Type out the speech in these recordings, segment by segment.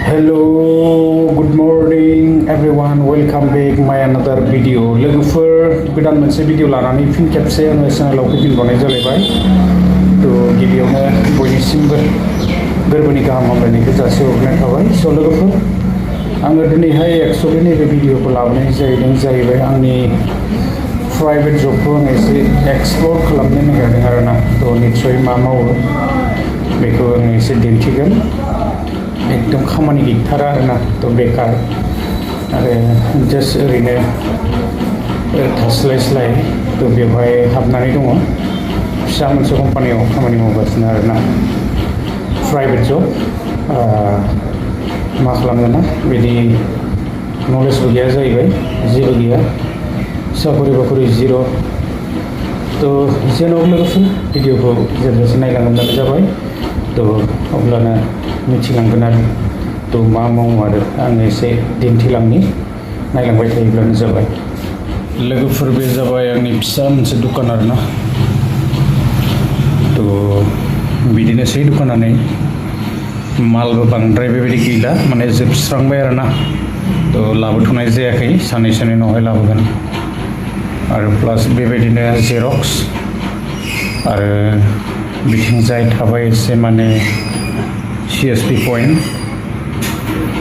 Hello, good morning everyone. Welcome back my another video. लोगोफोर गोदान मोनसे भिडिअ लानानै फिन खेबसे आङो चेनेलाव फैफिनबावनाय जालायबाय। थ' गिबियावनो बयनिसिमबो गोरबोनि गाहाम हामलायनायखौ जासिहरनाय थाबाय। स' लोगोफोर आङो दिनैहाय एक्चुअलि नैबे भिडिअखौ लाबोनाय जाहैबाय आंनि प्राइभेट जबखौ आं एसे एक्सप्लर खालामनो नागिरदों आरोना। थ' निस्सय मा मावो बेखौ आं एसे दिन्थिगोन। एकदम खामानि गैथारा आरोना, थ' बेकार आरो जास्ट ओरैनो थास्लायस्लाय थ' बेवहाय हाबनानै दङ। फिसा मोनसे कम्पानियाव खामानि मावगासिनो आरोना, प्राइभेट जब। मा खालामनो ना, बिदि नलेजबो गैया जाहैबाय, जेबो गैया, साखरि बाखरि जिर'। थ' जेन'बा लोगोफोर भिडिअखौ जेब्लासिम नायलांबानो जाबाय। थ' अब्लानो मिथिलांगोन आरो थ' मा मावो आरो आं एसे दिन्थिलांनि, नायलांबाय थायोब्लानो जाबाय। लोगोफोर बे जाबाय आंनि फिसा मोनसे दखान आरोना। थ' बिदिनोसै दखानानै मालबो बांद्राय बेबायदि गैला, माने जोबस्रांबाय आरोना। थ' लाबोथ'नाय जायाखै, साननै उनावहाय लाबोगोन। आरो प्लास बेबायदिनो जेरक्स आरो बिथिंजाय थाबाय एसे माने CSP पइन्ट,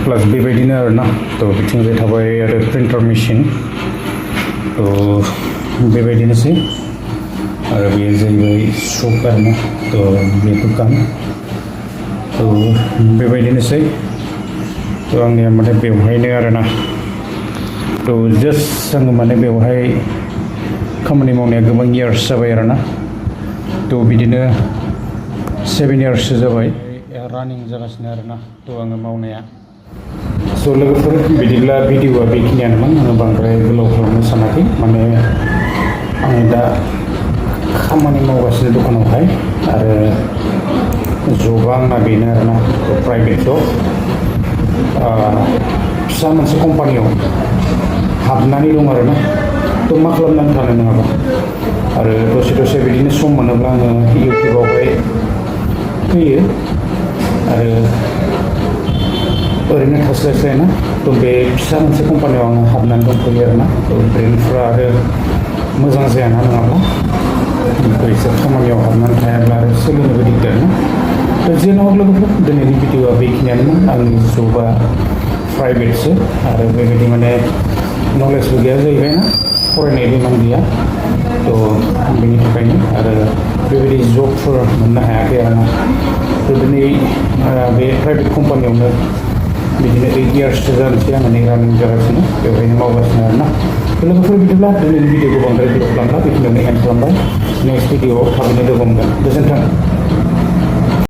प्लास बेबायदिनो आरोना। थ' बिथिंजाय थाबाय आरो प्रिन्टार मेसिन। थ' बेबायदिनोसै आरो बेयो जाहैबाय शप आरोना। थ' बे दुकान। थ' बेबायदिनोसै। थ' आंनिया माने बेवहायनो आरोना। थ' जास्ट आङो माने बेवहाय खामानि मावनाया गोबां इयार्स जाबाय आरोना। थ' बिदिनो 7 इयार्ससो जाबाय रानिं जागासिनो आरोना। थ' आङो मावनाया। स' लोगोफोर बिदिब्ला भिडिअआ बेखिनियानोमोन। आङो बांद्राय गोलाव खालामनो सानाखै, माने आङो दा खामानि मावगासिनो दखानावहाय आरो जबआ आंना बेनो आरोना, प्राइभेट जब। फिसा मोनसे कम्पानियाव हाबनानै दं आरोना। थ' मा खालामनानै थानो नङाबा, आरो दसे बिदिनो सम मोनोब्ला आङो इउटिउबावहाय फैयो आरो ओरैनो थास्लायस्लाय ना। थ' बे फिसा मोनसे कम्पानियाव आङो हाबनानै दंफैयो आरोना। थ' ब्रेन्डफ्रा आरो मोजां जायाना नङाब्ला, एसे खामानियाव हाबनानै थायाब्ला आरो सोलिनोबो दिगदार ना। थ' जेन'बा लोगोफोर दिनैनि भिडिअआ बेखिनियानोमोन। आंनि जबआ प्राइभेटसो आरो बेबायदि माने नलेजबो गैया जाहैबाय ना, फरायनायबो इमान गैया। थ' बेनि थाखायनो आरो बेबायदि जबफोर मोननो हायाखै आरोना। थ' दिनै बे प्राइभेट कम्पानियावनो बिदिनो 8 इयार्ससो जानोसै आङो नै रानिं जागासिनो, बेवहायनो मावगासिनो आरोना। लोगोफोर बिदिब्ला दिनैनि भिडिअखौ बांद्राय गोलाव खालामला, बेखिनियावनो एन्ड खालामबाय। नेक्स्ट भिडिअआव थाबैनो लोगो मोनगोन। गोजोन्थों।